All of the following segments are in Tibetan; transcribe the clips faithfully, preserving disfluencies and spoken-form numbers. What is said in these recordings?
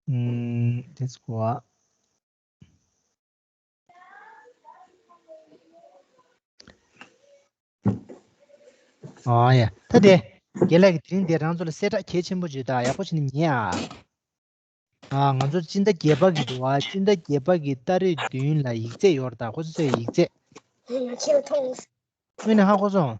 ཨུམ། དེ་ཚོ་གོ་བ། ཨ་ཡ། ད་དེ། རྒན་ལགས་ཀྱིས་དེ་རིང་དེ་རང་ཚོ་ལ་གསལ་བསྒྲགས་གལ་ཆེན་པོ་བྱོས་དང་ཡག་པོ་བྱས་ནས་ཉན་ཨ། ཨ། ང་ཚོ་སྤྱི་ཟླ་བརྒྱད་པ་གི་འདུག་ཨ། སྤྱི་ཟླ་བརྒྱད་པ་གི་ཏ་རིག་བདུན་ལ་ཡིག་ཚད་ཡོད་རེད་ད། ཁོ་ཚོས་ཡིག་ཚད། དངོས་གནས་ཧ་གོ་སོང་།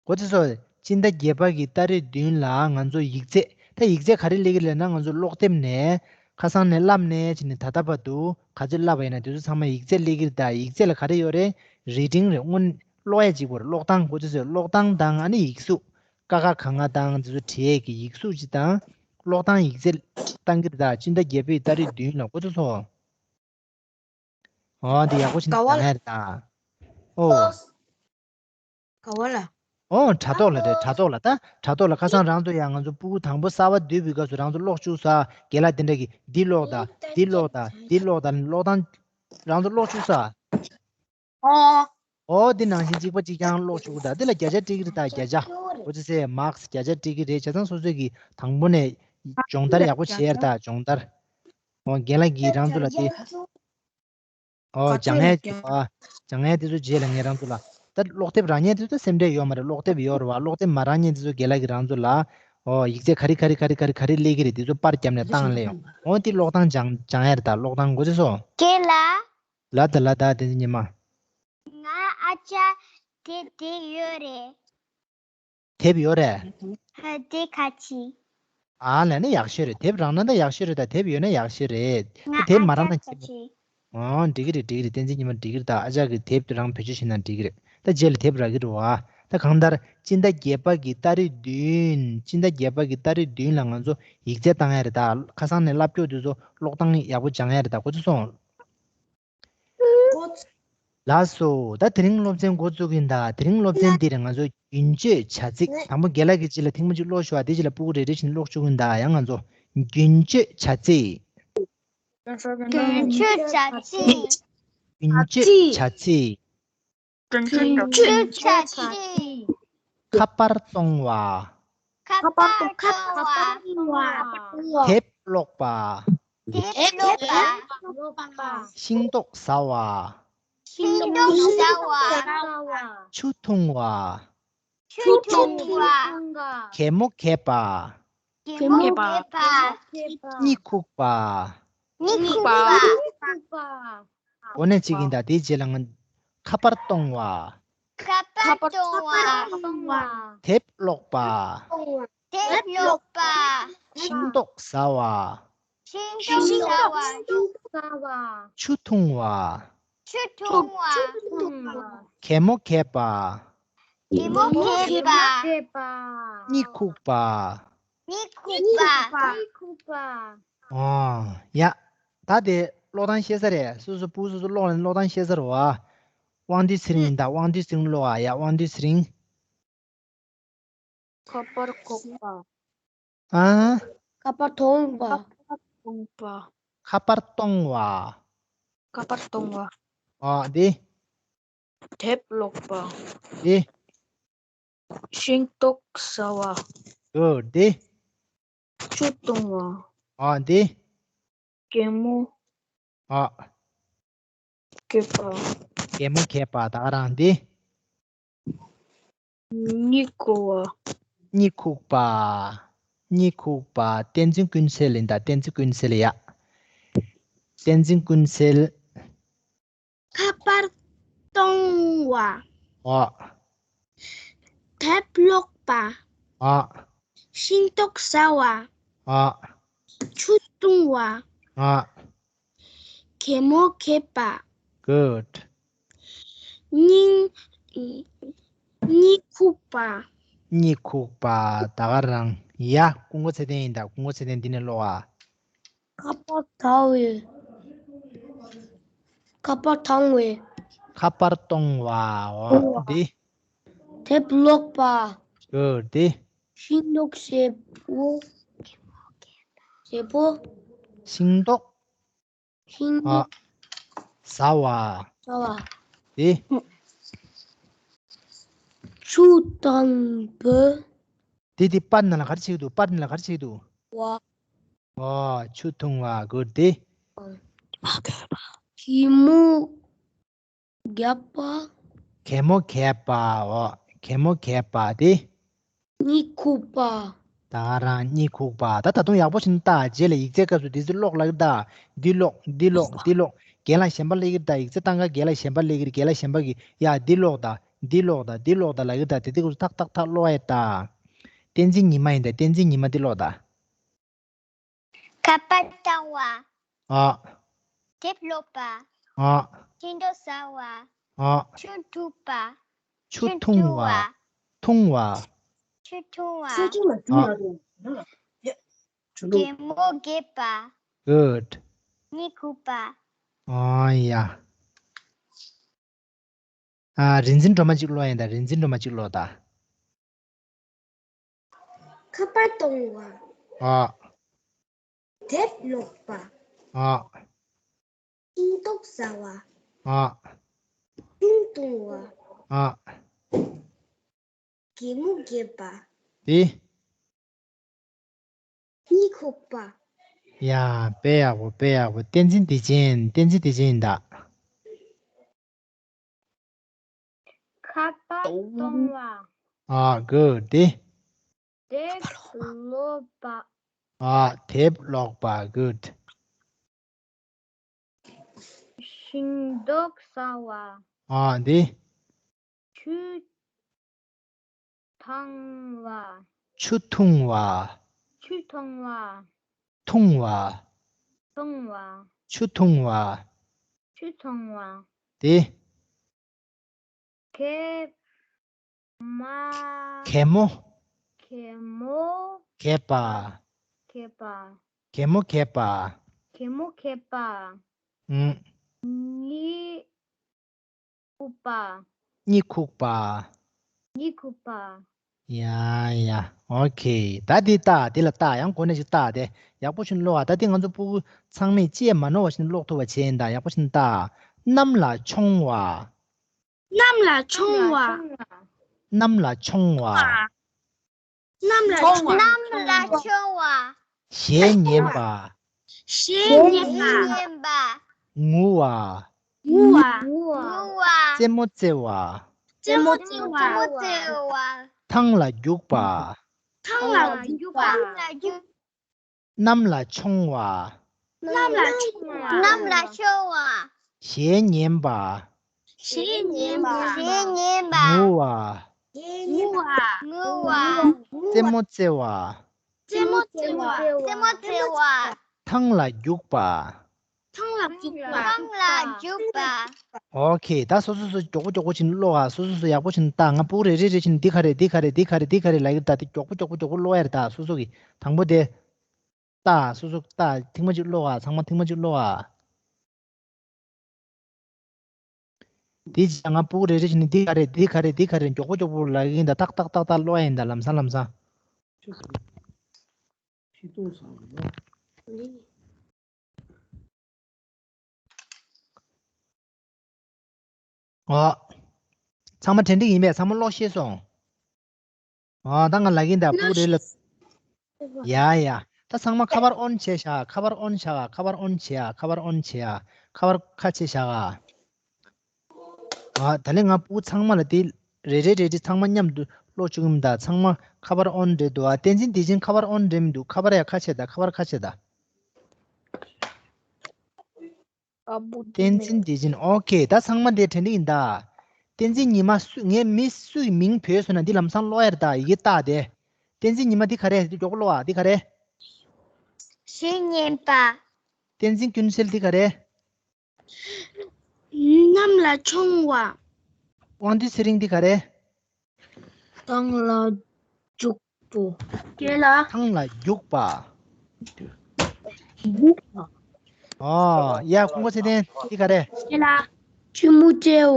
གོ་ཚེ་སོ། སྤྱི་ཟླ་བརྒྱད་པ་གི་ཏ་རིག་བདུན་ལ་ང་ཚོ་ཡིག་ཚད། ད་ཡིག་ཚད་ག་རེ་སླེབས་ཀྱི་རེད་ལབ་ན། ང་ཚོ་ཀློག་དེབ་ནས་ཁ་སང་ནས་བསླབས་ནས་བྱས་ནས་ད་ལྟ་བར་དུ་ག་ཚོད་བསླབས་པ་ཡིན་ན་དེ་ཚོ་ཚང་མ་ཡིག་ཚད་སླེབས་ཀྱི་རེད་ད། ཡིག་ཚད་ལ་ག་རེ་ཡོད་རེད། རི་ཌིང་རེད། སྔོན་ཀློག་ཡས་གཅིག་པོ་རེད། ཀློག་སྟངས། གོ་ཚེ་སོ། ཀློག་སྟངས་དང་ཨ་ནི་ཡིག་གཟུགས། ཀ་ཁ་ག་ང་དང་དེ་ཚོ་བྲིས་ཡས་ཀྱི་ཡིག་གཟུགས་གཅིག་དང་། ཀློག་སྟངས་ཡིག་ཚད་བཏང་གི་རེད་ད། སྤྱི་ཟླ་བརྒྱད་པའི་ཏ་རིག་བདུན་ལ། གོ་ཚེ་སོ། ཨོ་འདི་ཡག་པོ་ཞིག་ག་བ་ལ། ད་ལྟ་ཨོ། ག་བ་ལ། ཨོ་དྲ་ཐོག་ལ་རེད། དྲ་ཐོག་ལ། ད་དྲ་ཐོག་ལ་ཁ་སང་རང་ཚོ་ཡང་ང་ཚོ་སྤུ་གུ་དང་པོ་གསར་པ་འདུས་པའི་སྐབས་སུ་རང་ཚོ་ཀློག་བཅུག་ས། རྒན་ལགས་དེ་འདྲ་གི་འདི་ཀློག་ད། འདི་ཀློག་ད། འདི་ཀློག་ད། ཀློག་སྟངས་རང་ཚོ་ཀློག་བཅུག་ས། ཨོ། ཨོ་འདི་ནང་བཞིན་གཅིག་པ་གཅིག་རྐྱང་ཀློག་བཅུག་ད། འདི་ལ་བརྒྱ་ཆ་སྤྲད་ཀྱི་རེད་ད། བརྒྱ་ཆ། གོ་ཚེ་སོ། མཱརཀ་སི་བརྒྱ་ཆ་སྤྲད་ཀྱི་རེད། བྱས་ཙང་སོ་སོས་ཀྱི་དང་པོ་ནས་སྦྱོང་བརྡར་ཡག་པོ་བྱས་ཡ་རེད་ད། སྦྱོང་བརྡར། ཨོ་རྒན་ལགས་ཀྱིས་རང་ཚོ་ལ་དེ། ཨོ་སྦྱང་ཡས་ཀྱི་པ། སྦྱང་ཡས་དེ་ཚོ་རྗེས་ལ་ངས་རང་ཚོ་ལ། ད་ཀློག་དེབ་རག་མཁན་དེ་ཚོ་སེམས་ཁྲལ་ཡོད་མ་རེད། ཀློག་དེབ་ཡོད་རེད་བ། ཀློག་དེབ་མ་རག་མཁན་དེ་ཚོ་རྒན་ལགས་ཀྱིས་རང་ཚོ་ལ། ཨོ་ཡིག་ཚད་ག་རེ་ག་རེ་ག་རེ་ག་རེ་ག་རེ་སླེབས་ཀྱི་རེད། དེ་ཚོ་པར་བརྒྱབ་ནས་བཏང་སླེབས་ཡོང་། ཨོ་དེ་ཀློག་སྟངས་སྦྱང་སྦྱང་ཡས་རེད་ད། ཀློག་སྟངས། གོ་ཚེ་སོ། རྒན་ལགས། ལ་ད་ལ་ད་དེ་ཚོ་ཉི་མ། ང་ཨ་ཅག་དེ་དེ་ཡོད་རེད། དེབ་ཡོད་རེད། ཧ། དེ་ག་ཅི། ཨ་ལས་ན་ཡག་ཤོས་རེད། དེབ་རག་ན་ད་ཡག་ཤོས་རེད་ད། དེབ་ཡོད་ན་ཡག་ཤོས་རེད། ང་དེབ་མ་རག་ན་ཨ་ཅག་ག་ཅི། ཨོ་འགྲིག་གི་རེད། འགྲིག་གི་རེད། བསྟན་འཛིན་ཉི་མ་འགྲིག་གི་རེད་ད། ཨ་ཅག་གི་དེབ་རང་བེད་སྤྱོད་བྱེད་ན་འགྲིག་གི་རེད། ད་རྗེས་ལ་དེབ་རག་གི་རེད་བ། ད་གང་ལྟར་སྤྱི་ཟླ་བརྒྱད་པ་གི་ཏ་རིག་བདུན། སྤྱི་ཟླ་བརྒྱད་པ་གི་ཏ་རིག་བདུན་ལ་ང་ཚོ་ཡིག་ཚད་བཏང་ཡ་རེད་ད། ཁ་སང་ནས་བསླབ་ཀྱོག་དེ་ཚོ་ཀློག་སྟངས་ཡག་པོ་སྦྱང་ཡ་རེད་ད། གོ་ཚོད་སོང་། ལགས་སོ། ད་དེ་རིང་སློབ་ཚན་འགོ་བཙུགས་ཀྱི་ཡིན་ད། དེ་རིང་སློབ་ཚན་འདིར་ང་ཚོ་རྒྱུན་སྤྱོད་བྱ་ཚིག། དང་པོ་རྒན་ལགས་ཀྱིས་སྤྱི་ལ་ཐེངས་མ་གཅིག་ཀློག་ཞུ་བ། དེ་རྗེས་ལ་སྤུ་གུ་རེ་རེ་བཞིན་ཀློག་བཅུག་གི་ཡིན་ད། ཡང་ང་ཚོ་རྒྱུན་སྤྱོད་བྱ་ཚིག། རྒྱུན་སྤྱོད་བྱ་ཚིག། རྒྱུན་སྤྱོད་བྱ་ཚིག། རྒྱུན་སྤྱོད་བྱ་ཚིག། ཁ་པར་གཏོང་བ། ཁ་པར་གཏོང་བ། དེབ་ཀློག་པ། དེབ་ཀློག་པ། ཤིང་ཏོག་ཟ་བ། ཤིང་ཏོག་ཟ་བ། ཆུ་འཐུང་བ། ཆུ་འཐུང་བ། གད་མོ་བགད་པ། གད་མོ་བགད་པ། གཉིད་ཁུག་པ། གཉིད་ཁུག་པ། འོ་ན་གཅིག་ཡིན་ད། དེའི་རྗེས་ལ་ང་། ཁ་པར་གཏོང་བ། ཁ་པར་གཏོང་བ། དེབ་ཀློག་པ། དེབ་ཀློག་པ། ཤིང་ཏོག་ཟ་བ། ཤིང་ཏོག་ཟ་བ། ཆུ་འཐུང་བ། ཆུ་འཐུང་བ། གད་མོ་བགད་པ། གད་མོ་བགད་པ། གཉིད་ཁུག་པ། གཉིད་ཁུག་པ། ཨོ་ཡ། ད་དེ་ཀློག་སྟངས་ཤེས་ས་རེད། སོ་སོ་སྤུ་གུ་སོ་སོ་ཀློག་ནས་ཀློག་སྟངས་ཤེས་ས་རེད་བ། དབང་འདུས་ཚེ་རིང་ཡིན་ད། དབང་འདུས་ཚེ་རིང་ཀློག་ཨ། ཡ། དབང་འདུས་ཚེ་རིང་། ཁ་པར་གཏོང་བ། ཨ། ཁ་པར་གཏོང་བ། ཁ་པར་གཏོང་བ། ཁ་པར་གཏོང་བ། ཁ་པར་གཏོང་བ། ཨ་དེ། དེབ་ཀློག་པ། དེ། ཤིང་ཏོག་ཟ་བ། གོ་དེ། ཆུ་འཐུང་བ། ཨ་དེ། གད་མོ། ཨ། བགད་པ། གད་མོ་བགད་པ། ད་ག་རང་དེ། གཉིད་ཁུག་པ། གཉིད་ཁུག་པ། གཉིད་ཁུག་པ། བསྟན་འཛིན་ཀུན་གསལ་ཡིན་ད། བསྟན་འཛིན་ཀུན་གསལ་ཡ། བསྟན་འཛིན་ཀུན་གསལ། ཁ་པར་གཏོང་བ། ཨ། དེབ་ཀློག་པ། ཨ། ཤིང་ཏོག་ཟ་བ། ཨ། ཆུ་འཐུང་བ། ཨ། གད་མོ་བགད་པ། Good. གཉིད། གཉིད་ཁུག་པ། གཉིད་ཁུག་པ། ད་ག་རང་ཡ། ཀུན་མཁྱེན་ཚེ་བརྟན་ཡིན་ད། ཀུན་མཁྱེན་ཚེ་བརྟན་འདི་ནས་ཀློག་ཨ། ཁ་པར་གཏོང་བའི། ཁ་པར་གཏོང་བའི། ཁ་པར་གཏོང་བ། འོ་འདི། དེབ་ཀློག་པ། འོ་འདི། ཤིང་ཏོག་བཞེས་པོ། བཞེས་པོ། ཤིང་ཏོག་ཤིང་། ཨ། ཟ་བ། ཟ་བ། འདི། ཆུ་འཐུང་བའི། དེ་དེ་པར་ནང་ལ་ག་རེ་བྱེད་ཀྱི་འདུག་པར་ནང་ལ་ག་རེ་བྱེད་ཀྱི་འདུག་བ། ཨོ། ཆུ་འཐུང་བ། གུཌ། དེ། གད་མོ་བརྒྱབ་པ། གད་མོ་བགད་པ། ཨོ། གད་མོ་བགད་པ། དེ། གཉིད་ཁུག་པ། ད་ག་རང་གཉིད་ཁུག་པ། ད་ད་དུང་ཡག་པོ་ཞིག་ལྟ། རྗེས་ལ་ཡིག་ཚད་སྐབས་སུ་དེ་ཚོ་ཀློག་ལབ་ཀྱི་ད། འདི་ཀློག་འདི་ཀློག་འདི་ཀློག་རྒན་ལགས་གཞན་པ་སླེབས་ཀྱི་ད། ཡིག་ཚད་བཏང་ག་རྒན་ལགས་གཞན་པ་སླེབས་ཀྱི་རེད། རྒན་ལགས་གཞན་པ་གིས་ཡ་འདི་ཀློག་ད། འདི་ཀློག་ད། འདི་ཀློག་ད་ལབ་ཀྱི་ད། དེ་དེ་ཀུན་ཏག་ཏག་ཏག་ཀློག་ཡ་ད། བསྟན་འཛིན་ཉི་མ་ཡིན་ད། བསྟན་འཛིན་ཉི་མ་འདི་ཀློག་ད། ཁ་པར་བཏང་བ། ཨ། དེབ་ཀློག་པ། ཨ། ཤིང་ཏོག་ཟ་བ། ཨ། ཆུ་འཐུང་པ། ཆུ་འཐུང་བ། འཐུང་བ། ཆུ་འཐུང་བ། ཆུ་འཐུང་བ། ཨ། གད་མོ་བགད་པ། གུཌ། གཉིད་ཁུག་པ། ཨ་ཡ། ཨ། རིག་འཛིན་སྒྲོལ་མ་གཅིག་ཀློག་ཡིན་ད། རིག་འཛིན་སྒྲོལ་མ་གཅིག་ཀློག་ད། ཁ་པར་གཏོང་བ། ཨ། དེབ་ཀློག་པ། ཨ། ཤིང་ཏོག་ཟ་བ། ཨ། ཆུ་འཐུང་བ། ཨ། གད་མོ་བགད་པ། དེ། གཉིད་ཁུག་པ། ཡ། དཔེ་ཡག་པོ། དཔེ་ཡག་པོ། བསྟན་འཛིན་བདེ་ཆེན། བསྟན་འཛིན་བདེ་ཆེན་ཡིན་ད། ཁ་པར་གཏོང་བ། ཨ། གུཌ། དེ། དེབ་ཀློག་པ། ཨ། དེབ་ཀློག་པ། གུཌ། ཤིང་ཏོག་ཟ་བ། ཨ། དེ། ཆུ་འཐུང་བ། ཆུ་འཐུང་བ། ཆུ་འཐུང་བ། འཐུང་བ། འཐུང་བ། ཆུ་འཐུང་བ། ཆུ་འཐུང་བ། དེ། གད་མ། གད་མོ། གད་མོ། བགད་པ། བགད་པ། གད་མོ་བགད་པ། གད་མོ་བགད་པ། ཨུམ། གཉིད་ཁུག་པ། གཉིད་ཁུག་པ། གཉིད་ཁུག་པ། ཡ་ཡ། ཨོ་ཁེ། ད་འདི་ལྟ། འདི་ལ་ལྟ། ཡང་གོ་ནས་ཅིག་ལྟ་སྟེ། ཡག་པོ་ཞིག་ཀློག་ཨ། ད་འདི་ང་ཚོ་སྤུ་གུ་ཚང་མས་ཅི་ཡང་མ་ནོར་བ་ཞིག་ཀློག་ཐུབ་པ་བྱས་ཡིན་ད། ཡག་པོ་ཞིག་ལྟ། གནམ་ལ་མཆོང་བ། གནམ་ལ་མཆོང་བ། གནམ་ལ་མཆོང་བ། གནམ་ལ་མཆོང་བ། གནམ་ལ་མཆོང་བ། གཞས་ཉན་པ། གཞས་ཉན་པ། ཉན་པ། ངུ་བ། ངུ་བ། ངུ་བ། རྩེད་མོ་རྩེ་བ། རྩེད་མོ་རྩེ་བ། རྩེད་མོ་རྩེ་བ། ཐང་ལ་རྒྱུག་པ། ཐང་ལ་རྒྱུག་པ། ཐང་ལ་རྒྱུག་གནམ་ལ་མཆོང་བ། གནམ་ལ་མཆོང་བ། གནམ་ལ་མཆོང་བ། གཞས་ཉན་པ། གཞས་ཉན་པ། གཞས་ཉན་པ། ངུ་བ། ངུ་བ། ངུ་བ། རྩེད་མོ་རྩེ་བ། རྩེད་མོ་རྩེ་བ། རྩེད་མོ་རྩེ་བ། ཐང་ལ་རྒྱུག་པ། ཐང་ལ་རྒྱུག་པ། ཐང་ལ་རྒྱུག་པ། ཨོ་ཁེ། ད་སོ་སོ་སོ་མགྱོགས་པོ་མགྱོགས་པོ་ཕྱིན་ཀློག་ཨ། སོ་སོ་སོ་ཡག་པོ་ཕྱིན་ལྟ། ང་སྤུ་གུ་རེ་རེ་རེ་ཕྱིན་འདི་ག་རེད། འདི་ག་རེད། འདི་ག་རེད། འདི་ག་རེད་ལབ་ཀྱི་རེད་ད། དེ་མགྱོགས་པོ་མགྱོགས་པོ་མགྱོགས་པོ་ཀློག་ཡ་རེད་ད། སོ་སོ་གི་དང་པོ་དེ། ལྟ། སོ་སོ་ལྟ། ཐེངས་མ་གཅིག་ཀློག་ཨ། ཚང་མ་ཐེངས་མ་གཅིག་ཀློག་ཨ། དེ་རྗེས་ང་སྤུ་གུ་རེ་རེ་བཞིན་འདི་ག་རེད། འདི་ག་རེད། འདི་ག་རེད། མགྱོགས་པོ་མགྱོགས་པོ་ལབ་ཀྱི་ཡིན་ད། ཏག་ཏག་ཏག་ཏག་ཀློག་ཡ་ཡིན་ད། ལམ་སང་ལམ་སང་། ཨོ། ཚང་མ་དྲན་འགྲིག་ཡིན་པས། ཚང་མ་ཀློག་ཤེས་སོང་། ཨོ། ད་ང་ལབ་ཀྱིན་ད་སྤུ་གུ་རེ་ལ། ཡ་ཡ། ད་ཚང་མ་ཁ་པར་ཨོན་བྱས་བཞག་ཁ་པར་ཨོན་བྱ་ག་ཁ་པར་ཨོན་བྱེད་ཡ། ཁ་པར་ཨོན་བྱེད་ཡ། ཁ་པར་ཁ་ཕྱེ་བཞག་ག་ཨ། ད་ལན་ང་སྤུ་གུ་ཚང་མ་ལ་དེ་རེ་རེ་རེ་རེ་ཚང་མ་མཉམ་དུ་ཀློག་བཅུག་གི་མིན་ད། ཚང་མ་ཁ་པར་ཨོན་རེད་འདུག་ཨ། བསྟན་འཛིན་བདེ་ཆེན་ཁ་པར་ཨོན་རེད་མི་འདུག་ཁ་པར་ཡ་ཁ་ཕྱེ་ད། ཁ་པར་ཁ་ཕྱེ་ད། བསྟན་འཛིན་བདེ་ཆེན། ཨོ་ཁེ། ད་ཚང་མ་དེ་དྲན་འགྲིག་ཡིན་ད། བསྟན་འཛིན་ཉི་མ་སུ། ངས་མི་སུ་ཡི་མིང་བོས་སོང་ན་འདི་ལམ་སང་ཀློག་ཡ་རེད་ད། ཡི་གེ་བལྟས་ཏེ། བསྟན་འཛིན་ཉི་མ་འདི་ག་རེ། འདི་མགྱོགས་པོ་ཀློག་ཨ། འདི་ག་རེ། གཞས་ཉན་པ། བསྟན་འཛིན་ཀུན་གསལ་འདི་ག་རེ། གནམ་ལ་མཆོང་བ། དབང་འདུས་ཚེ་རིང་འདི་ག་རེ། ཐང་ལ་རྒྱུག་པ། སྐེ་ལ། ཐང་ལ་རྒྱུག་པ། རྒྱུག་པ། ཨོ། ཡ། ཀུན་དགའ་ཚེ་བརྟན་འདི་ག་རེ། སྐེ་ལ། ཆུ་མོ་རྩེ་བ།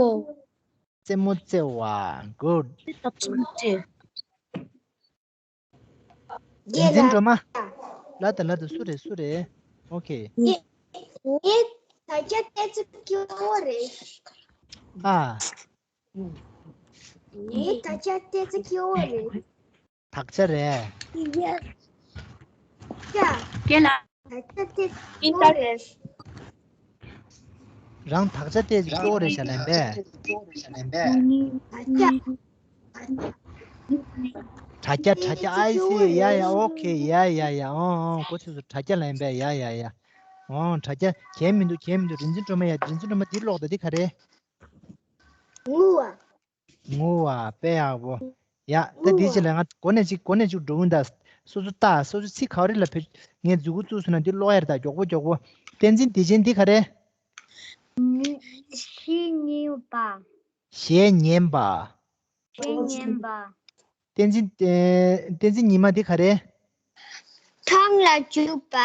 རྩེད་མོ་རྩེ་བ། གུཌ། ཆུ་མོ་རྩེ། བསྟན་འཛིན་སྒྲོལ་མ། ལ་ད་ལ་ད་སུ་རེད། སུ་རེད། ཨོ་ཁེ། ངས་ད་ཆ་ཏོག་ཙམ་སྐྱོ་བོ་རེད། ཨ། ངས་ད་ཆ་ཏོག་ཙམ་སྐྱོ་བོ་རེད། དག་ཆ་རེད། ཡ། ཡ། རྒན་ལགས། ད་ལྟ་དེ་ཡིན་ད་རེད། རང་དག་ཆ་ཏོག་ཙམ་སྐྱོ་བོ་རེད་ཤག་ལན་པས། དྲ་རྒྱ། དྲ་རྒྱ། དྲ་རྒྱ། ཨའི་སི། ཡ་ཡ། ཨོ་ཁེ། ཡ་ཡ་ཡ། ཨོ་ཨོ། གོ་ཚོད་སོང་། དྲ་རྒྱ་ལན་པས། ཡ་ཡ་ཡ། ཨོ་དྲ་རྒྱ། གལ་མི་འདུག་གལ་མི་འདུག་རིན་ཆེན་སྒྲོལ་མ། ཡ། རིན་ཆེན་སྒྲོལ་མ། འདི་ཀློག་དང་། འདི་ག་རེ། ངུ་བ། ངུ་བ། དཔེ་ཡག་པོ། ཡ། ད་འདི་རྗེས་ལ་ང་འགོ་ནས་ཅིག་འགོ་ནས་ཅིག་འགྲོ་གི་ཡིན་ད། སོ་སོ་ལྟ། སོ་སོ་ཚིག་ག་རེ་ལ་ཕེབས། ངས་མཛུབ་གུ་བཙུགས་སོང་ན་འདི་ཀློག་ཡ་རེད་ད། མགྱོགས་པོ་མགྱོགས་པོ། བསྟན་འཛིན་བདེ་ཆེན། འདི་ག་རེ། ནི་ཤི་ཉེན་པ། གཞས་ཉན་པ། གཞས་ཉན་པ། བསྟན་འཛིན། ཨེ། བསྟན་འཛིན་ཉི་མ། འདི་ག་རེ། ཐང་ལ་འཇུག་པ།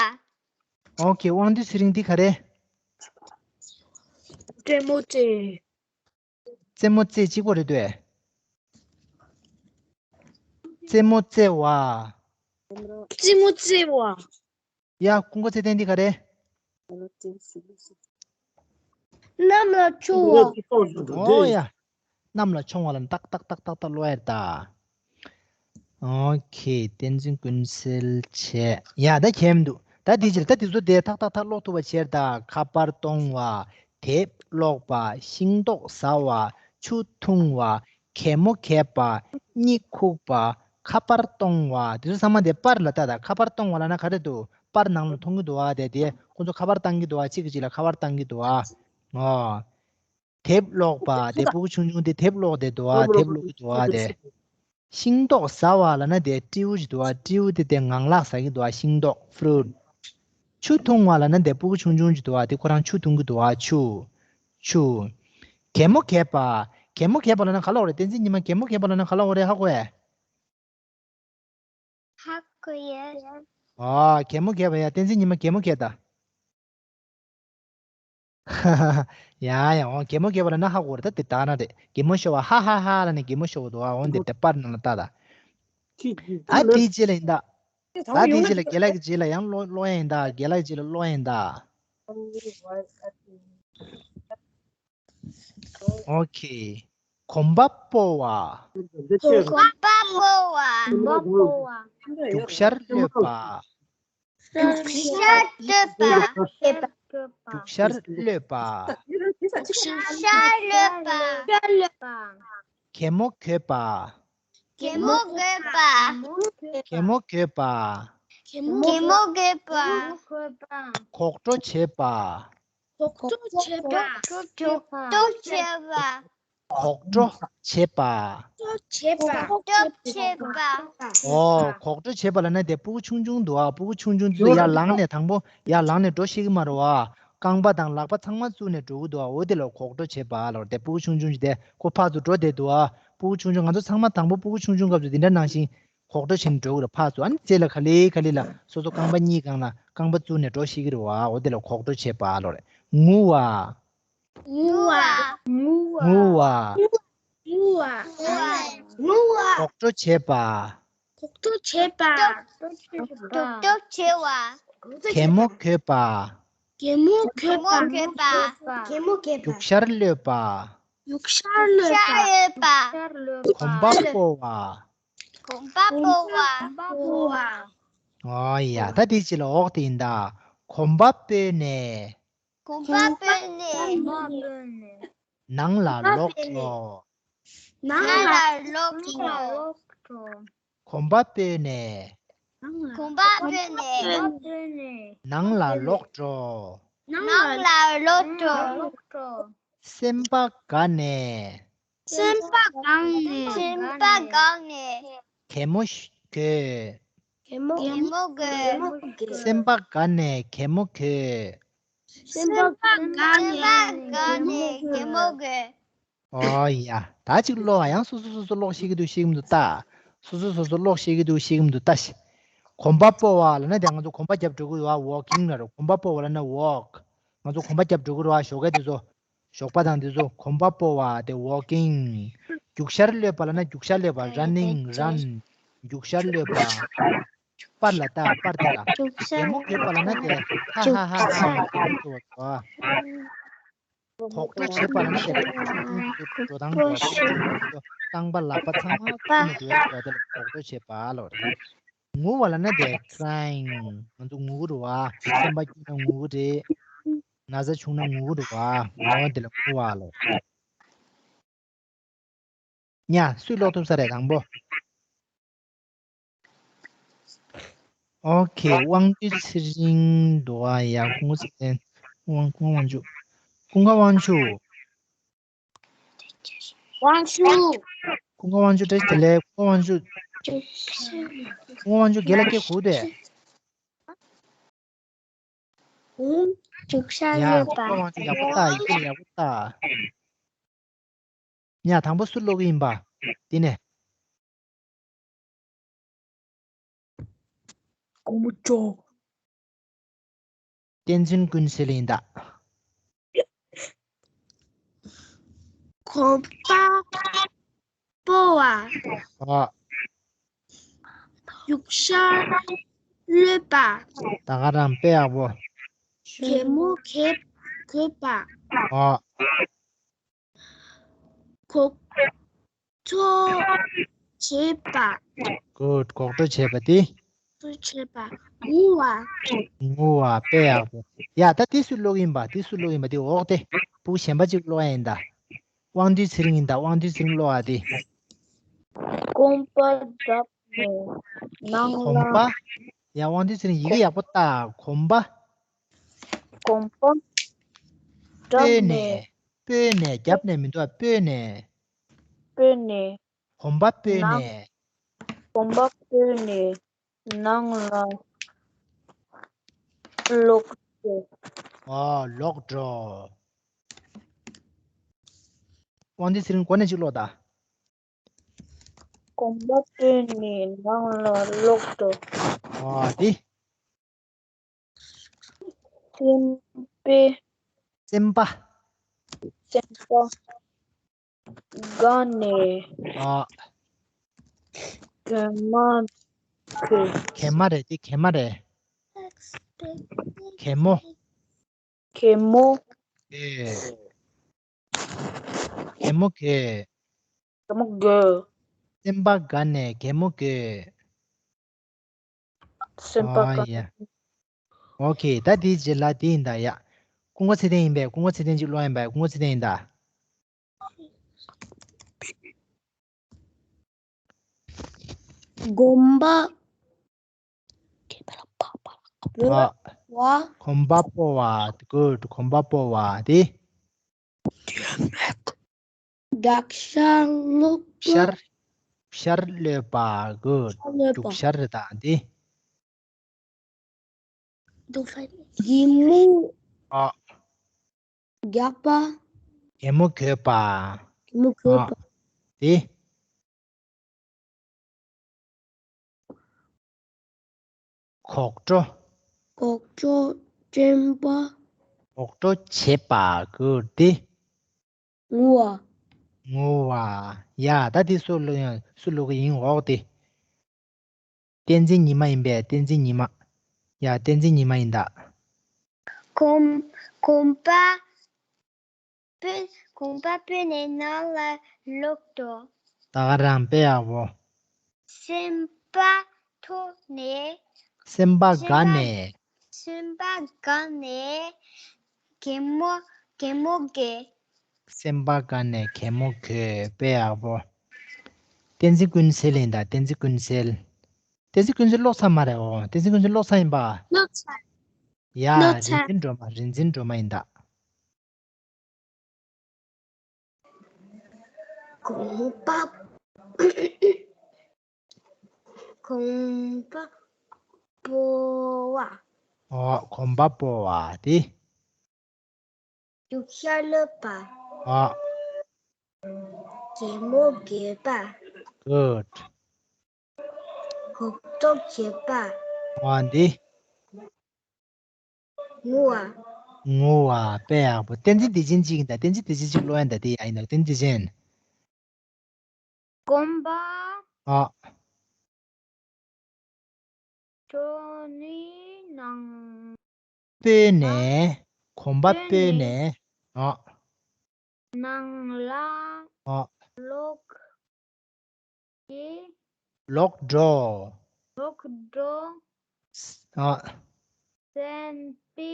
ཨོ་ཁེ། དབང་འདུས་ཚེ་རིང་། འདི་ག་རེ། རྩེད་མོ་རྩེ། རྩེད་མོ་རྩེ་གཅིག་པོ་རེད་འདུག་རྩེད་མོ་རྩེ་བ། རྩེད་མོ་རྩེ་བ། ཡ། ཀུན་དགའ་ཚེ་བརྟན། འདི་ག་རེ། གནམ་ལ་མཆོང་བ། ཨོ་ཡ། གནམ་ལ་མཆོང་བ་ལ་ཏག་ཏག་ཏག་ཏག་ཏག་ཀློག་ཡ་རེད་ད། ཨོ་ཁེ། བསྟན་འཛིན་ཀུན་གསལ་བྱས། ཡ། ད་གལ་མི་འདུག་ད་འདི་རྗེས་ལ། ད་འདི་ཚོ་དེ་ཏག་ཏག་ཏག་ཀློག་ཐུབ་པ་བྱས་རེད་ད། ཁ་པར་གཏོང་བ། དེབ་ཀློག་པ། ཤིང་ཏོག་ཟ་བ། ཆུ་འཐུང་བ། གད་མོ་གད་པ། གཉིད་ཁུག་པ། ཁ་པར་གཏོང་བ། དེ་ཚོ་ཚང་མ་དེ་པར་ལ་ལྟ་ད། ཁ་པར་གཏོང་བ་ལབ་ན་ག་རེ་འདུག་པར་ནང་ལ་མཐོང་གི་འདུག་ཨ། དེ་དེ་ཁོ་ཚོ་ཁ་པར་བཏང་གི་འདུག་ཨ། གཅིག་གིས་གཅིག་ལ་ཁ་པར་བཏང་གི་འདུག་ཨ། ཨོ། དེབ་ཀློག་པ། དེ་སྤུ་གུ་ཆུང་ཆུང་དེ་དེབ་ཀློག་དེ་འདུག་ཨ། དེབ་ཀློག་གི་འདུག་ཨ། དེ། ཤིང་ཏོག་ཟ་བ་ལབ་ན་དེ་སྤྲེའུ་ཅིག་འདུག་ཨ། སྤྲེའུ་དེ་དེ་ངང་ལག་ཟ་གི་འདུག་ཨ། ཤིང་ཏོག་ཕུ་རུ་ཊི། ཆུ་འཐུང་བ་ལབ་ན་དེ་སྤུ་གུ་ཆུང་ཆུང་ཅིག་འདུག་ཨ། དེ་ཁོ་རང་ཆུ་འཐུང་གི་འདུག་ཨ། ཆུ། ཆུ། གད་མོ་གད་པ། གད་མོ་གད་པ་ལབ་ན་ག་ལབ་དགོས་རེད། བསྟན་འཛིན་ཉི་མ། གད་མོ་གད་པ་ལབ་ན་ག་ལབ་དགོས་རེད། ཧ་གོ་ཨེ། ཧ་གོ་ཡ། ཨ། གད་མོ་གད་པ། ཡ། བསྟན་འཛིན་ཉི་མ་གད་མོ་གད་ད། ཡ་ཡ། འོ། གད་མོ་གད་པ་ལབ་ན་ཧ་གོ་རེད། ད་དེ་ད་ན་རེད། གད་མོ་ཤོར་བ། ཧ་ཧ་ཧ་ལབ་ནས་གད་མོ་ཤོར་བ་འདུག་ཨ། འོ་འདི་དེ་པར་ནང་ལ་ལྟ་ད། ད་དེའི་རྗེས་ལ་ཡིན་ད། ད་དེའི་རྗེས་ལ་རྒན་ལགས་ཀྱི་རྗེས་ལ་ཡང་ཀློག་ཀློག་ཡ་ཡིན་ད། རྒན་ལགས་ཀྱི་རྗེས་ལ་ཀློག་ཡ་ཡིན་ད། ཨོ་ཁེ། གོམ་པ་སྤོ་བ། གོམ་པ་སྤོ་བ། གོམ་པ་སྤོ་བ། རྒྱུག་ཤར་གློད་པ། རྒྱུག་ཤར་གློད་པ། རྒྱུག་ཤར་གློད་པ། རྒྱུག་ཤར་གློད་པ། གད་མོ་གོད་པ། གད་མོ་གོད་པ། གད་མོ་གོད་པ། གད་མོ་གོད་པ། གོག་བྲོ་བྱེད་པ། གོག་བྲོ་བྱེད་པ། གོག་བྲོ་བྱེད་པ། གོག་བྲོ་བྱེད་པ། གོག་བྲོ་བྱེད་པ། གོག་བྲོ་བྱེད་པ། ཨོ། གོག་བྲོ་བྱེད་པ་ལབ་ན་དེ་སྤུ་གུ་ཆུང་ཆུང་འདུག་ཨ། སྤུ་གུ་ཆུང་ཆུང་འདུག་ཡར་ལངས་ནས་དང་པོ་ཡར་ལངས་ནས་འགྲོ་ཤེས་ཀྱི་མ་རེད་བ། རྐང་པ་དང་ལག་པ་ཚང་མ་བཙུགས་ནས་འགྲོ་གི་འདུག་ཨ། འོ་དེ་ལ་གོག་བྲོ་བྱེད་པ་ལབ་དེ། སྤུ་གུ་ཆུང་ཆུང་དེ་ཁོ་ཕར་ཚུར་འགྲོ་བསྡད་འདུག་ཨ། སྤུ་གུ་ཆུང་ཆུང་ང་ཚོ་ཚང་མ་དང་པོ་སྤུ་གུ་ཆུང་ཆུང་སྐབས་སུ་དེ་འདྲ་ནང་བཞིན་གོག་བྲོ་བྱས་ནས་འགྲོ་གི་རེད། ཕར་ཚུར། ཨ་ནི་རྗེས་ལ་ག་ལེ་ག་ལེ་ལ་སོ་སོ་རྐང་པ་གཉིས་སྒང་ལ་རྐང་པ་བཙུགས་ནས་འགྲོ་ཤེས་ཀྱི་རེད་བ། འོ་དེ་ལ་གོག་བྲོ་བྱེད་པ་ལབ་རེད། ངུ་བ། ངུ་བ། ངུ་བ། ངུ་བ། ངུ་བ། གོག་བྲོ་བྱེད་པ། གོག་བྲོ་བྱེད་པ། གོག་བྲོ་བྱེད་པ། གད་མོ་གོད་པ། གད་མོ་གོད་པ། གད་མོ་གོད་པ། རྒྱུག་ཤར་གློད་པ། རྒྱུག་ཤར་གློད་པ། གོམ་པ་སྤོ་བ། གོམ་པ་སྤོ་བ། ཨོ་ཡ། ད་དེའི་རྗེས་ལ་འོག་དེ་ཡིན་ད། གོམ་པ་སྤོས་ནས། གོམ་པ་སྤོས་ནས། ནང་ལ་ལོག་འགྲོ། ནང་ལ་ལོག་འགྲོ། གོམ་པ་སྤོས་ནས། གོམ་པ་སྤོས་ནས། ནང་ལ་ལོག་འགྲོ། ནང་ལ་ལོག་འགྲོ། སེམས་པ་དགའ་ནས། སེམས་པ་དགའ་ནས། སེམས་པ་དགའ་ནས། གད་མོ་ཤ- གོད། གད་མོ་གོད། སེམས་པ་དགའ་ནས་གད་མོ་གོད། སེམས་པ་དགའ་ནས་གད་མོ་གོད། ཨོ་ཡ། ད་ཅིག་ཀློག་ཨ། ཡང་སོ་སོ་སོ་སོ་ཀློག་ཤེས་ཀྱི་འདུག་ཤེས་ཀྱི་མི་འདུག་ལྟ། སོ་སོ་སོ་སོ་ཀློག་ཤེས་ཀྱི་འདུག་ཤེས་ཀྱི་མི་འདུག་ལྟ་ཤི། གོམ་པ་སྤོ་བ་ལབ་ན་དེ་ང་ཚོ་གོམ་པ་རྒྱབ་འགྲོ་གི་ཡོད་ཨ། ཝོག་ཀིང་ལབ་རེད། གོམ་པ་སྤོ་བ་ལབ་ན་ཝོག་ང་ཚོ་གོམ་པ་རྒྱབ་འགྲོ་གི་རེད་བ། ཞོགས་ཀས་དེ་ཚོ། ཞོགས་པ་དང་དེ་ཚོ་གོམ་པ་སྤོ་བ་དེ་ཝོག་ཀིང་། རྒྱུག་ཤར་གློད་པ་ལབ་ན་རྒྱུག་ཤར་གློད་པ། རན་ནིང་། རན། རྒྱུག་ཤར་གློད་པ། པར་ལ་ལྟ། པར་དེ་ལ། རྒྱུག་ཤར་གད་མོ་གོད་པ་ལབ་ན་དེ་ཧ་ཧ་ཧ་ཧ་ལབ་ནས་གད་མོ་སྐྱོར་བ་རེད་བ། གོག་འགྲོ་བྱེད་པ་ལ་ནི་དེ་ལ་ཁོག་འགྲོ་སྟངས་འགྲོ་བ་དེ་ལ་ཁོག་འགྲོ་སྟངས་པ་ལག་པ་ཚང་མ་ཁོག་ནས་འགྲོ་ཡག་འགྲོ་བ་དེ་ལ་གོག་འགྲོ་བྱེད་པ་ལོ། ངུ་བ་ལ་ནི་དེ་crying། ང་ཚོ་ངུ་གི་རེད་བ། སེམས་པ་སྐྱིད་ན་ངུ་གི་རེད། ན་ཚ་བྱུང་ན་ངུ་གི་རེད་བ། ངུ་བ་དེ་ལ་ངུ་བ་ལོ། ཉ། སུས་ཀློག་ཐུབ་ས་རེད་དང་པོ། ཨོ་ཁེ། དབང་འདུས་ཚེ་རིང་འདུག་ཨ། ཡ། ཀུན་དགའ་ཚེ་བརྟན། དབང་ཀུན་དགའ་དབང་ཕྱུག་ཀུན་དགའ་དབང་ཕྱུག་དབང་ཕྱུག་ཀུན་དགའ་དབང་ཕྱུག་བཀྲ་ཤིས་བདེ་ལེགས། ཀུན་དགའ་དབང་ཕྱུག་ཀུན་དགའ་དབང་ཕྱུག་རྒན་ལགས་སྐད་གོ་དེ། ཧུམ། རྒྱུག་ཤར་ཡ། ཡོད་པ། ཀུན་དགའ་དབང་ཕྱུག་ཡག་པོ་ལྟ། ཡི་གེ་ཡག་པོ་ལྟ། ཡ། དང་པོ་སུ་ཀློག་གི་ཡིན་པ། དེ་ནས། གོང་མ་ཇོ། བསྟན་འཛིན་ཀུན་གསལ་ཡིན་ད། གོམ་པ་སྤོ་བ། ཨ། རྒྱུག་ཤར་གློད་པ། ད་ག་རང་དཔེ་ཡག་པོ། གད་མོ་གད་གོད་པ། ཨ། གོག་འགྲོ་བྱེད་པ། Good. གོག་འགྲོ་བྱེད་པ་དེ། འགྲོ་བྱེད་པ། ངུ་བ། ངུ་བ། དཔེ་ཡག་པོ། ཡ། ད་དེ་སུས་ཀློག་གི་ཡིན་པ། དེ་སུས་ཀློག་གི་ཡིན་པ། དེ་འོག་དེ། ཕྲུ་གུ་གཞན་པ་ཅིག་ཀློག་ཡ་ཡིན་ད། དབང་འདུས་ཚེ་རིང་ཡིན་ད། དབང་འདུས་ཚེ་རིང་ཀློག་ཨ་དེ། གོམ་པ་བརྒྱབ་ནས་ནང་ལ། གོམ་པ། ཡ། དབང་འདུས་ཚེ་རིང་ཡི་གེ་ཡག་པོ་ལྟ། གོམ་པ། གོམ་པ་སྤོས་བརྒྱབ་ནས། ནས། སྤོས་ནས། བརྒྱབ་ནས་མི་འདུག་ཨ། སྤོས་ནས། སྤོས་ནས། གོམ་པ་སྤོས་ནས། ནང་། གོམ་པ་སྤོས་ནས་ནང་ལ་ལོག་འགྲོ། ཨོ། ལོག་འགྲོ། དབང་འདུས་ཚེ་རིང་གོ་ནས་ཅིག་ཀློག་ད། གོམ་པ་སྤོས་ནས་ནང་ལ་ལོག་འགྲོ། ཨོ་དེ། སེམས་པ། སེམས་པ། སེམས་པ་དགའ་ནས། ཨ། གད་མོ་གོད། གད་མོ་རེད་དེ། གད་མོ་རེད། གད་མོ། གད་མོ། གད། གད་མོ་གོད། གད་མོ་གོད། སེམས་པ་དགའ་ནས་གད་མོ་གོད། སེམས་པ་དགའ། ཨ་ཡ། ཨོ་ཁེ། ད་དེའི་རྗེས་ལ་དེ་ཡིན་ད་ཡ། ཀུན་དགའ་ཚེ་བརྟན་ཡིན་པས། ཀུན་དགའ་ཚེ་བརྟན་ཅིག་ཀློག་ཡིན་པས། ཀུན་དགའ་ཚེ་བརྟན་ཡིན་ད། གོམ་པ། ཨ། བ། གོམ་པ་སྤོ་བ། Good. གོམ་པ་སྤོ་བ་དེ། རྒྱུག་ཤར་གློད་པ། ཤར། ཤར་གློད་པ། Good. ཤར་གློད་པ། རྒྱུག་ཤར་རེད་ད་འདི། གད་མོ། ཨ། རྒྱག་པ། གད་མོ་གོད་པ། གད་མོ་གོད་པ། ཨ། འདི། གོག་འགྲོ། གོག་འགྲོ་སྤྱོད་པ། གོག་འགྲོ་བྱེད་པ། Good. འདི། ངུ་བ། ངུ་བ། ཡ། ད་འདི་སུ་ཀློག་ཡིན། སུ་ཀློག་གི་ཡིན། འོག་འདི། བསྟན་འཛིན་ཉི་མ་ཡིན་པས། བསྟན་འཛིན་ཉི་མ། ཡ། བསྟན་འཛིན་ཉི་མ་ཡིན་ད། གོམ། གོམ་པ་སྤོས། གོམ་པ་སྤོས་ནས་ནང་ལ་ལོག་འགྲོ། ད་ག་རང་དཔེ་ཡག་པོ། སེམས་པ་མཐོ་ནས། སེམས་པ་དགའ་ནས། སེམས་པ་དགའ་ནས། གད་མོ། གད་མོ་གོད། སེམས་པ་དགའ་ནས་གད་མོ་གོད། དཔེ་ཡག་པོ། བསྟན་འཛིན་ཀུན་གསལ་ཡིན་ད། བསྟན་འཛིན་ཀུན་གསལ། བསྟན་འཛིན་ཀུན་གསལ་ཀློག་ཚར་མ་རེད། འོ། བསྟན་འཛིན་ཀུན་གསལ་ཀློག་ཚར་ཡིན་པ། ཀློག་ཚར། ཡ། ཀློག་ཚར། རིག་འཛིན་སྒྲོལ་མ། རིག་འཛིན་སྒྲོལ་མ་ཡིན་ད། གོམ་པ། གོམ་པ་སྤོ་བ། ཨོ། གོམ་པ་སྤོ་བ་དེ། རྒྱུག་ཤར་གློད་པ། ཨོ། གད་མོ་གོད་པ། Good. གོག་འགྲོ་བྱེད་པ། ཨོ་འདི། ངུ་བ། ངུ་བ། དཔེ་ཡག་པོ། བསྟན་འཛིན་བདེ་ཆེན་གཅིག་ཡིན་ད། བསྟན་འཛིན་བདེ་ཆེན་གཅིག་ཀློག་ཡ་ད། དེ་ཡ་ཡིན་ད། བསྟན་འཛིན་བདེ་ཆེན། གོམ་པ། ཨ། འགྲོ་ནས་ནང་། སྤོས་ནས། གོམ་པ་སྤོས་ནས། ཨ། ནང་ལ་ཨ། ལོག་གི་ལོག་འགྲོ། ལོག་འགྲོ། ཨ། སེམས་པའི་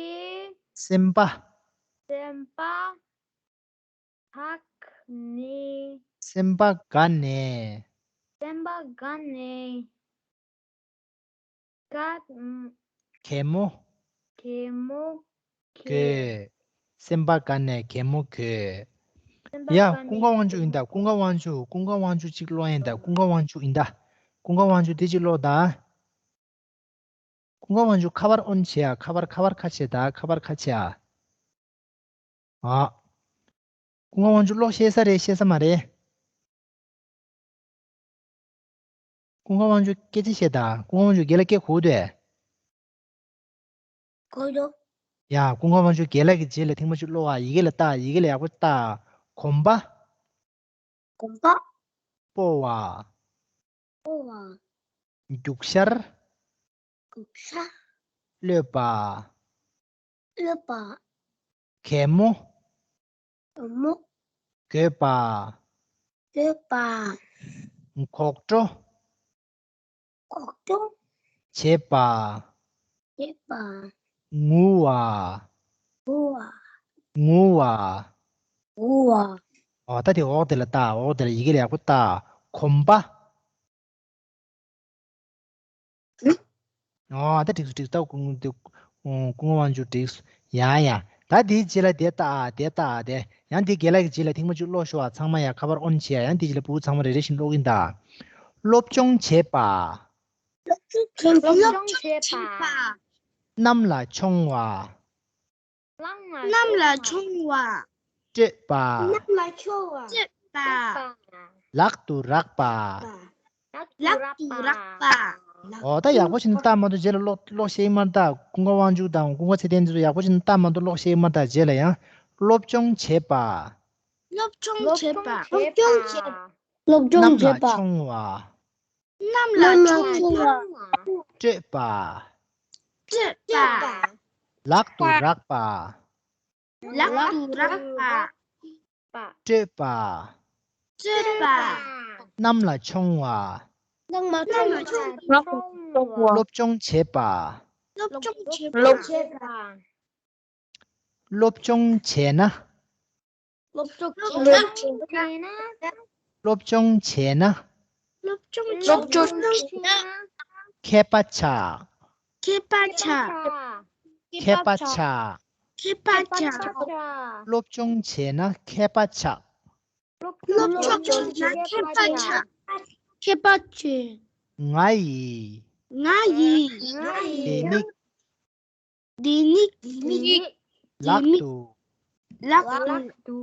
སེམས་པ། སེམས་པ་དག་ནས། སེམས་པ་དགའ་ནས། སེམས་པ་དགའ་ནས། དགའ། གད་མོ། གད་མོ། གད། སེམས་པ་དགའ་ནས་གད་མོ་གད། སེམས་པ་ཡ། དགའ་ཀུན་དགའ་དབང་ཕྱུག་ཡིན་ད། ཀུན་དགའ་དབང་ཕྱུག་ཀུན་དགའ་དབང་ཕྱུག་ཅིག་ཀློག་ཡིན་ད། ཀུན་དགའ་དབང་ཕྱུག་ཡིན་ད། ཀུན་དགའ་དབང་ཕྱུག་དེ་ཅིག་ཀློག་ད། ཀུན་དགའ་དབང་ཕྱུག་ཁ་པར་ཨོན་བྱེད་ཨ། ཁ་པར་ཁ་པར་ཁ་བྱེད་ད། ཁ་པར་ཁ་བྱེད་ཨ། ཨ། ཀུན་དགའ་དབང་ཕྱུག་ཀློག་ཤེས་ས་རེད། ཤེས་ས་མ་རེད། ཀུན་དགའ་དབང་ཕྱུག་སྐད་ཆ་བཤད་དང་། ཀུན་དགའ་དབང་ཕྱུག་རྒན་ལགས་སྐད་གོ་འདུག་གོ་འདུག་ཡ། ཀུན་དགའ་དབང་ཕྱུག་རྒན་ལགས་ཀྱི་རྗེས་ལ་ཐེངས་མ་གཅིག་ཀློག་ཨ། ཡི་གེ་ལ་ལྟ། ཡི་གེ་ལ་ཡག་པོ་ལྟ། གོམ་པ། གོམ་པ། སྤོ་བ། སྤོ་བ། རྒྱུག་ཤར། རྒྱུག་ཤར། གློད་པ། གློད་པ། གད་མོ། གད་མོ། དགོད་པ། དགོད་པ། འགོག་སྤྲོ། འགོག་སྤྲོ། བྱེད་པ། བྱེད་པ། ངུ་བ། ངུ་བ། ངུ་བ། ངུ་བ། ཨོ་ད་དེ་འོག་དེ་ལ་ལྟ། འོག་དེ་ལ་ཡི་གེ་ལ་ཡག་པོ་ལྟ། གོམ་པ། ཨོ་ད་འགྲིག་སོང་འགྲིག་སོང་། ད་ཀུན་དགའ་དབང་ཕྱུག་འགྲིག་སོང་། ཡ་ཡ། ད་དེའི་རྗེས་ལ་དེ་ལྟ་ཨ། དེ་ལྟ་ཨ། དེ་ཡང་དེ་རྒན་ལགས་ཀྱི་རྗེས་ལ་ཐེངས་མ་གཅིག་ཀློག་ཤོག་ཨ། ཚང་མ་ཡ་ཁ་པར་ཨོན་བྱེད་ཨ། ཡང་དེའི་རྗེས་ལ་བུ་ཚང་མ་རེ་རེ་བཞིན་ཀློག་གིན་གདའ། སློབ་སྦྱོང་བྱེད་པ། སློབ་སྦྱོང་བྱེད་པ། གནམ་ལ་མཆོང་བ། གནམ་ལ་མཆོང་བ། སྤྲོད་པ། གནམ་ལ་མཆོང་བ། སྤྲོད་པ། ལག་ཏུ་རག་པ། ལག་ཏུ་རག་པ། ཨོ་ད་ཡག་པོ་བྱས་ནས་ལྟ་མ་གཏོགས་རྗེས་ལ་ཀློག་ཀློག་ཤེས་ཀྱི་མ་རེད་ད། ཀུན་དགའ་དབང་ཕྱུག་དང་ཀུན་དགའ་ཚེ་བརྟན་འདི་ཚོ་ཡག་པོ་བྱས་ནས་ལྟ་མ་གཏོགས་ཀློག་ཤེས་ཀྱི་མ་རེད་ད། རྗེས་ལ་ཡང་། སློབ་སྦྱོང་བྱེད་པ། སློབ་སྦྱོང་བྱེད་པ། སློབ་སྦྱོང་བྱེད་པ། གནམ་ལ་མཆོང་བ། གནམ་ལ་མཆོང་བ། སྤྲོད་པ། སྤྲོད་པ། ལག་ཏུ་རག་པ། ལག་ཏུ་རག་པ། སྤྲོད་པ། སྤྲོད་པ། གནམ་ལ་མཆོང་བ། གནམ་ལ་མཆོང་བ། སློབ་སྦྱོང་བྱེད་པ། སློབ་སྦྱོང་བྱེད་པ། སློབ་སྦྱོང་བྱས་ན། སློབ་སྦྱོང་བྱས་ན། སློབ་སྦྱོང་བྱས་ན། སློབ་སྦྱོང་བྱས་ན། མཁས་པ་ཆགས། མཁས་པ་ཆགས། མཁས་པ་ཆགས། མཁས་པ་ཆགས། སློབ་སྦྱོང་བྱས་ན་མཁས་པ་ཆགས། སློབ་སྦྱོང་བྱས་ན་མཁས་པ་ཆགས། མཁས་པ་ཆགས། ང་ཡི། ང་ཡི། ལྡེ་མིག། ལྡེ་མིག། ལྡེ་མིག། ལག་ཏུ། ལག་ཏུ།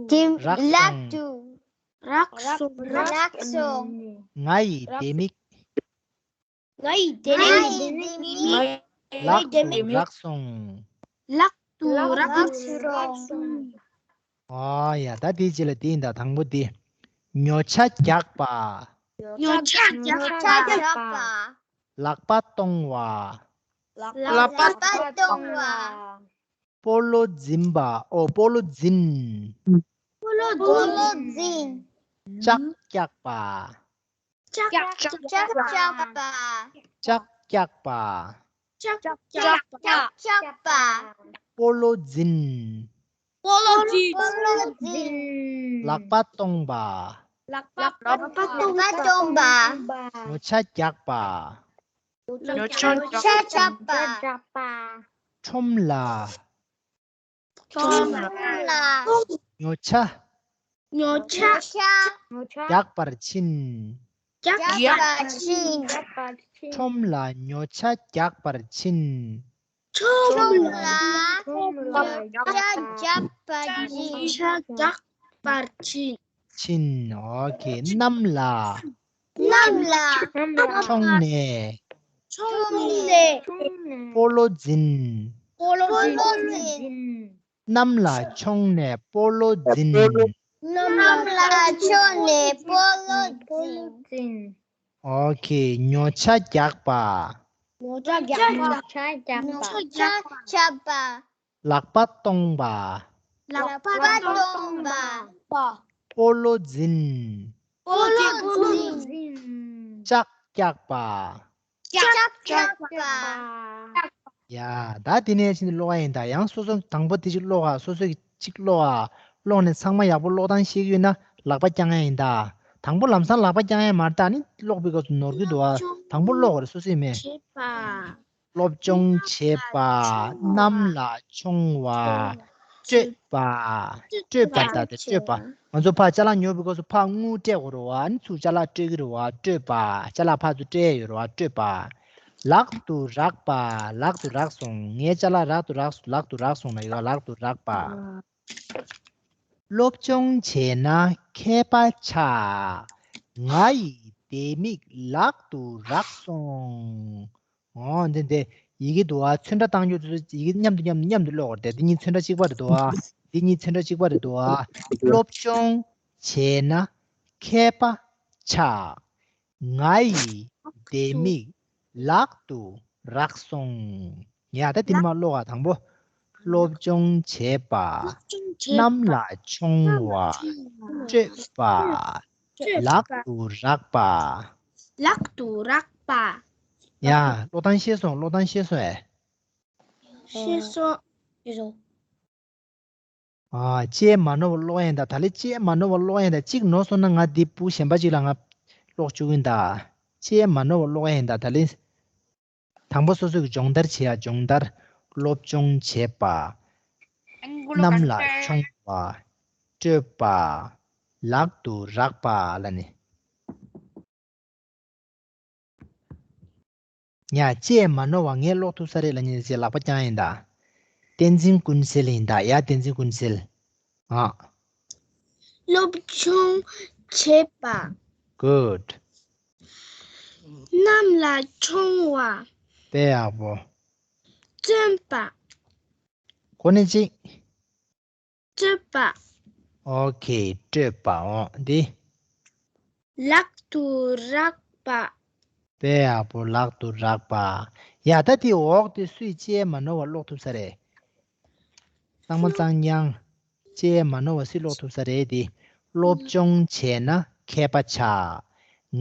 རག་སོང་། རག་སོང་། རག་སོང་། ང་ཡི་ལྡེ་མིག། ང་ཡི་ལྡེ་མིག། ལག་ཏུ་རག་སོང་། ལག་ཏུ་རག་སོང་། ཨ་ཡ། ད་དེའི་རྗེས་ལ་དེ་ཡིན་ད། དང་པོ་དེ། ཉོ་ཆ་རྒྱག་པ། ཉོ་ཆ་རྒྱག་པ། ལག་པ་གཏོང་བ། ལག་པ་གཏོང་བ། སྤོ་ལོ་འཛིན་པ། ཨོ། སྤོ་ལོ་འཛིན། སྤོ་ལོ་འཛིན། ལྕགས་བཀྱག་པ། ལྕགས་བཀྱག་པ། ལྕགས་བཀྱག་པ། ལྕགས་བཀྱག་པ། སྤོ་ལོ་འཛིན། སྤོ་ལོ་འཛིན། སྤོ་ལོ་འཛིན། ལག་པ་གཏོང་བ། ལག་པ་གཏོང་བ། ཉོ་ཆ་རྒྱག་པ། ཉོ་ཆ་རྒྱག་པ། ཁྲོམ་ལ། ཁྲོམ་ལ། ཉོ་ཆ། ཉོ་ཆ། རྒྱག་པར་ཕྱིན། རྒྱག་པར་ཕྱིན། ཁྲོམ་ལ་ཉོ་ཆ་རྒྱག་པར་ཕྱིན། ཁྲོམ་ལ་ཉོ་ཆ་རྒྱག་པར་ཕྱིན། ཉོ་ཆ་རྒྱག་པར་ཕྱིན། ཕྱིན། ཨོ་ཁེ། གནམ་ལ། གནམ་ལ། མཆོང་ནས། མཆོང་ནས། སྤོ་ལོ་འཛིན། སྤོ་ལོ་འཛིན། གནམ་ལ་མཆོང་ནས་སྤོ་ལོ་འཛིན། གནམ་ལ་མཆོང་ནས་སྤོ་ལོ་འཛིན། ཨོ་ཁེ། ཉོ་ཆ་རྒྱག་པ། ཉོ་ཆ་རྒྱག་པ། ཉོ་ཆ་རྒྱག་པ། ལག་པ་གཏོང་བ། ལག་པ་གཏོང་བ། པ། སྤོ་ལོ་འཛིན། སྤོ་ལོ་འཛིན། ལྕགས་བཀྱག་པ། ལྕགས་བཀྱག་པ། ཡ། ད་དེ་ནས་ཕྱིན་ཏེ་ཀློག་ཡ་ཡིན་ད། ཡང་སོ་སོ་དང་པོ་དེ་གཅིག་ཀློག་ཨ། སོ་སོ་གི་གཅིག་ཀློག་ཨ། ཀློག་ནས་ཚང་མ་ཡག་པོ་ཀློག་སྟངས་ཤེས་ཀྱི་ཡོད་ན་ལག་པ་བརྐྱང་ཡ་ཡིན་ད། དང་པོ་ལམ་སང་ལག་པ་བརྐྱང་ཡ་མ་རེད་ད། ཨ་ནི་ཀློག་པའི་སྐབས་སུ་ནོར་གྱི་འདུག་ཨ། དང་པོ་ཀློག་པ་རེད། སོ་སོ་ཡིན་མེད། བྱེད་པ། སློབ་སྦྱོང་བྱེད་པ། གནམ་ལ་མཆོང་བ། སྤྲོད་པ། སྤྲོད་པ་ད་དེ་སྤྲོད་པ། ང་ཚོ་ཕར་ཅ་ལག་ཉོ་བའི་སྐབས་སུ་ཕར་དངུལ་སྤྲད་དགོས་རེད་བ། ཨ་ནི་ཚུར་ཅ་ལག་སྤྲོད་ཀྱི་རེད་བ། སྤྲོད་པ། ཅ་ལག་ཕར་ཚུར་སྤྲད་ཡོད་རེད་བ། སྤྲོད་པ། ལག་ཏུ་རག་པ། ལག་ཏུ་རག་སོང་། ངའི་ཅ་ལག་རག་ཏུ་རག་ལག་ཏུ་རག་སོང་ན་ཡོད། ལག་ཏུ་རག་པ། སློབ་སྦྱོང་བྱས་ན་མཁས་པ་ཆགས། ང་ཡི་ལྡེ་མིག་ལག་ཏུ་རག་སོང་། འོ་འདི་འདི་ཡི་གེ་འདུག་ཨ། ཚོན་ཁྲ་བཏང་རྒྱུ་དེ་ཚོ་ཡི་གེ་མཉམ་དུ་མཉམ་དུ་མཉམ་དུ་ཀློག་དགོས་རེད་དེ། འདི་གཉིས་ཚོན་ཁྲ་གཅིག་པ་རེད་འདུག་ཨ། འདི་གཉིས་ཚོན་ཁྲ་གཅིག་པ་རེད་འདུག་ཨ། སློབ་སྦྱོང་བྱས་ན་མཁས་པ་ཆགས། ང་ཡི་ལྡེ་མིག་ལག་ཏུ་རག་སོང་། ཡ། ད་དེ་ནས་མར་ཀློག་ཨ། དང་པོ། སློབ་སྦྱོང་བྱེད་པ། སློབ་སྦྱོང་བྱེད་པ། གནམ་ལ་མཆོང་བ། སྤྲོད་པ། སྤྲོད་པ། ལག་ཏུ་རག་པ། ལག་ཏུ་རག་པ། ཡ། ཀློག་སྟངས་ཤེས་སོང་། ཀློག་སྟངས་ཤེས་སོང་ཨེ། ཤེས་སོང་། ཤེས་སོང་། ཨ། ལྕེ་མ་ནོར་བ་ཀློག་ཡ་ཡིན་ད། ད་ལེ་ལྕེ་མ་ནོར་བ་ཀློག་ཡ་ཡིན་ད། གཅིག་ནོར་སོང་ན་ང་འདི་སྤུ་གུ་གཞན་པ་གཅིག་ལ་ང་ཀློག་བཅུག་གི་ཡིན་ད། ལྕེ་མ་ནོར་བ་ཀློག་ཡ་ཡིན་ད། ད་ལེ། དང་པོ་སོ་སོ་གི་སྦྱོང་བརྡར་བྱེད་ཡ། སྦྱོང་བརྡར། སློབ་སྦྱོང་བྱེད་པ། གནམ་ལ་མཆོང་བ། སྤྲོད་པ། ལག་ཏུ་རག་པ་ལ་ནི། ཡ། ལྕེ་མ་ནོར་བ་ངས་ཀློག་ཐུབ་ས་རེད་ལབ་མཁན་ཅིག་ལག་པ་བརྐྱངས་ཡིན་ད། བསྟན་འཛིན་ཀུན་གསལ་ཡིན་ད། ཡ། བསྟན་འཛིན་ཀུན་གསལ། ཨ། སློབ་སྦྱོང་བྱེད་པ། Good. གནམ་ལ་མཆོང་བ། དཔེ་ཡག་པོ། བརྩོན་པ། གོ་གནས་གཅིག་སྤྲོད་པ། ཨོ་ཁེ། སྤྲོད་པ། འོ་འདི། ལག་ཏུ་རག་པ། དཔེ་ཡག་པོ། ལག་ཏུ་རག་པ། ཡ། ད་དེ་འོག་དེ་སུས་ལྕེ་མ་ནོར་བ་ཀློག་ཐུབ་ས་རེད། གཙང་མ་གཙང་རྐྱང་། ལྕེ་མ་ནོར་བ་སུས་ཀློག་ཐུབ་ས་རེད་དེ། སློབ་སྦྱོང་བྱས་ན་མཁས་པ་ཆགས།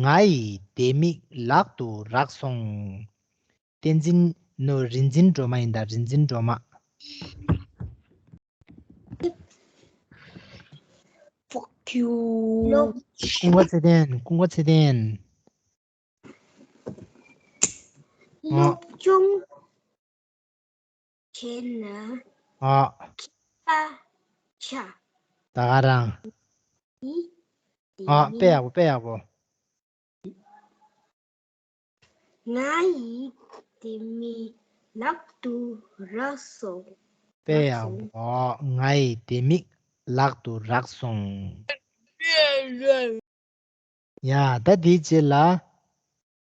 ང་ཡི་ལྡེ་མིག་ལག་ཏུ་རག་སོང་། བསྟན་འཛིན་ནོ། རིན་འཛིན་སྒྲོལ་མ་ཡིན་ད། རིན་འཛིན་སྒྲོལ་མ། Fuck you. ཀུན་དགའ་ཚེ་བརྟན། ཀུན་དགའ་ཚེ་བརྟན། སློབ་སྦྱོང་བྱས་ན། ཨ། མཁས་པ་ཆགས། ད་ག་རང་། ཨ། དཔེ་ཡག་པོ། དཔེ་ཡག་པོ། ང་ཡི་ལྡེ་མིག་ལག་ཏུ་རག་སོང་། དཔེ་ཡག་པོ། ང་ཡི་ལྡེ་མིག་ལག་ཏུ་རག་སོང་། ཡ། ད་དེའི་རྗེས་ལ།